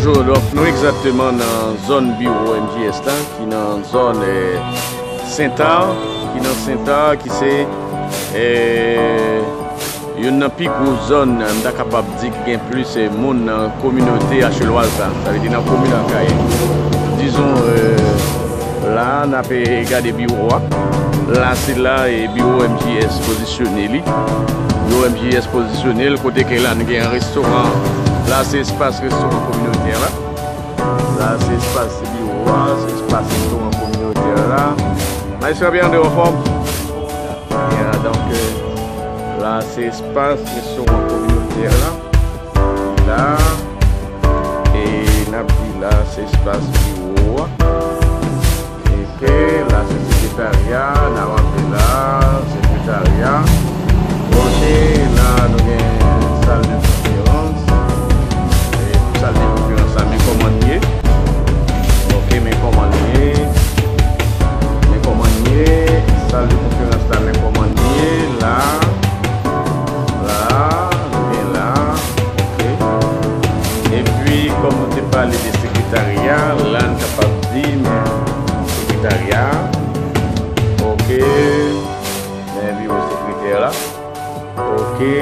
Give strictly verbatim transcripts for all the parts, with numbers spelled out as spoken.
Bonjou, donk nou egzakteman nan zòn biwo M J S la, ki nan zòn, eh, Sentà, ki nan Sentà, ki se, eh, youn nan pi gwo zòn, m ta kapab di, ki gen plis, eh, moun nan kominote achelwaz la, sa vle di nan komin Akayè. Dizon, eh, la, n ap, eh, gade biwo a. La, se la, eh, biwo M J S pozisyone li. Biwo M J S pozisyone l, kote ke la, nou gen yon restoran. La, se espas restoran kominotè la. La, se espas biwo a, se espas restoran kominotè la. Maestro Pierre André, anfòm? Ya, donk, eh, la, se espas restoran kominotè la. La, e n ap di la, se espas biwo a. Epi la, se sekretarya, n ap antre la, sekretarya. Oke, la, nou gen sal de konferans. E pou sal de konferans la, men kòman l ye. Oke, men kòman l ye. Men kòman l ye. Sal de konferans la, men kòman l ye. La, la, nou gen la. Oke. Epi, kòm nou te pale de sekretarya, la, n kapab di, men sekretarya. Oke. Men biwo sekretè la. Oke.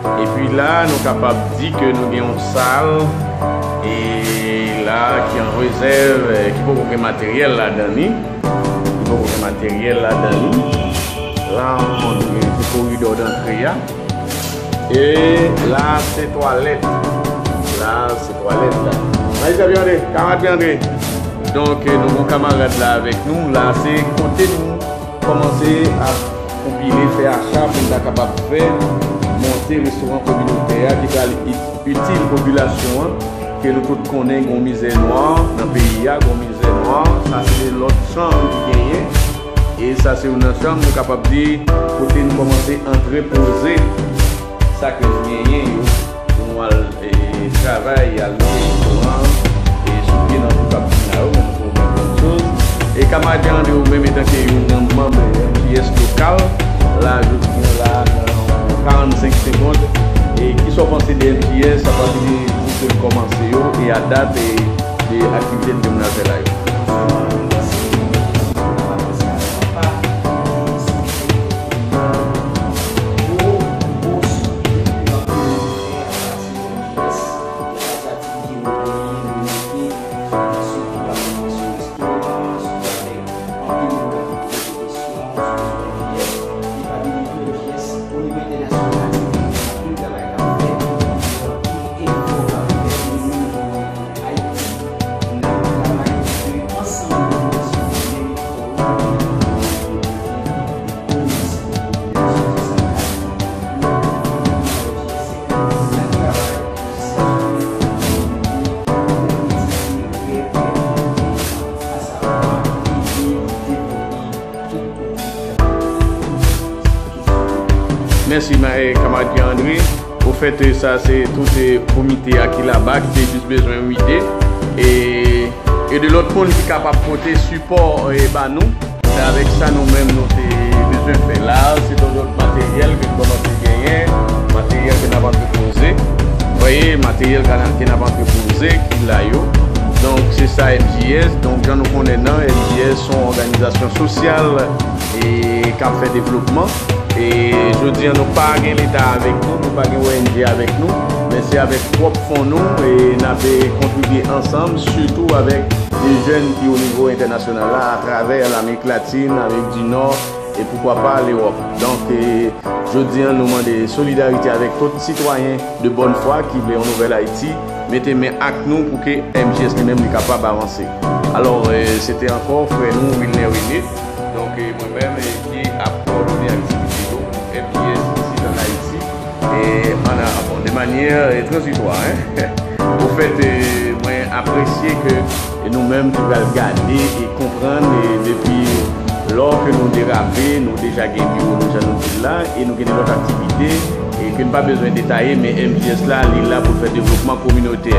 Epi la, nou kapab di ke nou gen yon sal, e la, ki an rezèv, eh, ki poko gen materyèl ladan li. Ki poko gen materyèl ladan li. La ankò, nou gen ti koridò dantre a. E la, se twalèt. La, se twalèt la. Maestro Pierre André, kamarad Pierre André. Donk, eh, nou gen yon kamarad la avèk nou. La, se kote nou kòmanse ap konpile, fè acha pou n ta kapab fè monte restoran kominotè a ki pral i-, itil popilasyon an, ke nou tout konnen gon mizè nwa nan peyi a, gon mizè nwa, sa se de lòt chanm ki genyen, e sa se youn nan chanm nou kapab di kote n kòmanse antrepoze sa ke n genyen yo, pou nou al, e, travay, al mete restoran, e, sou pye nan tout ap vin la yo, men nou pou yon bòn choz. E kamarad Pierre André, ou menm, etanke youn nan manm M J S lokal, la, jodi a la, nan karannsenk segond, e kisa w panse de M J S, apati de jou ke l kòmanse yo, e a dat, e de aktivite n te menm nan fè la yo? Mèsi, ma-, eh, kamarad Pierre André. Ofèt, eh, sa se tout, eh, komite a ki laba, ki te jis bezwen yon ide. E, e de lòt moun ki kapab pote sipò, eh, ba nou. Se avèk sa nou menm nou te bezwen fè la. Se yon lòt materyèl ke nou kòmanse genyen, materyèl ke n ap antrepoze. Voye, materyèl ke n ap antrepoze ki la yo. Donk, se sa M J S. Donk, jan nou konnen nan, M J S se yon òganizasyon sosyal e k ap fè devlopman. E jodi a, nou pa gen Leta avèk nou, nou pa gen O N G avèk nou, men se avèk pwòp fon nou e n ap, e, kontribye ansanm, sitou avèk de jèn ki o nivo entènasyonal la, atravè Lamerik Latin, Amerik di Nò, e poukwa pa Lewòp. Donk, e, jodi a, nou mande solidarite avèk tout sitwayen de bòn fwa ki vle yon nouvèl Ayiti, mete men ak nou pou ke M J S li menm li kapab avanse. Alò, e, se te ankò frè nou, Wilner René. Donk, e, mwen menm, e, ki ap kowòdone aktivite yo pou M J S isit ann Ayiti, e, ann Ara, bon, de manyè, e, tranzitwa, en. Ofèt, e, mwen apresye ke, e, nou menm ki pral gade e konprann, e, depi lò ke nou derape, nou deja gen biwo nou, jan nou di l la, e nou gen de lòt aktivite, e ke n pa bezwen detaye, men M J S la, li la pou l fè devlopman kominotè.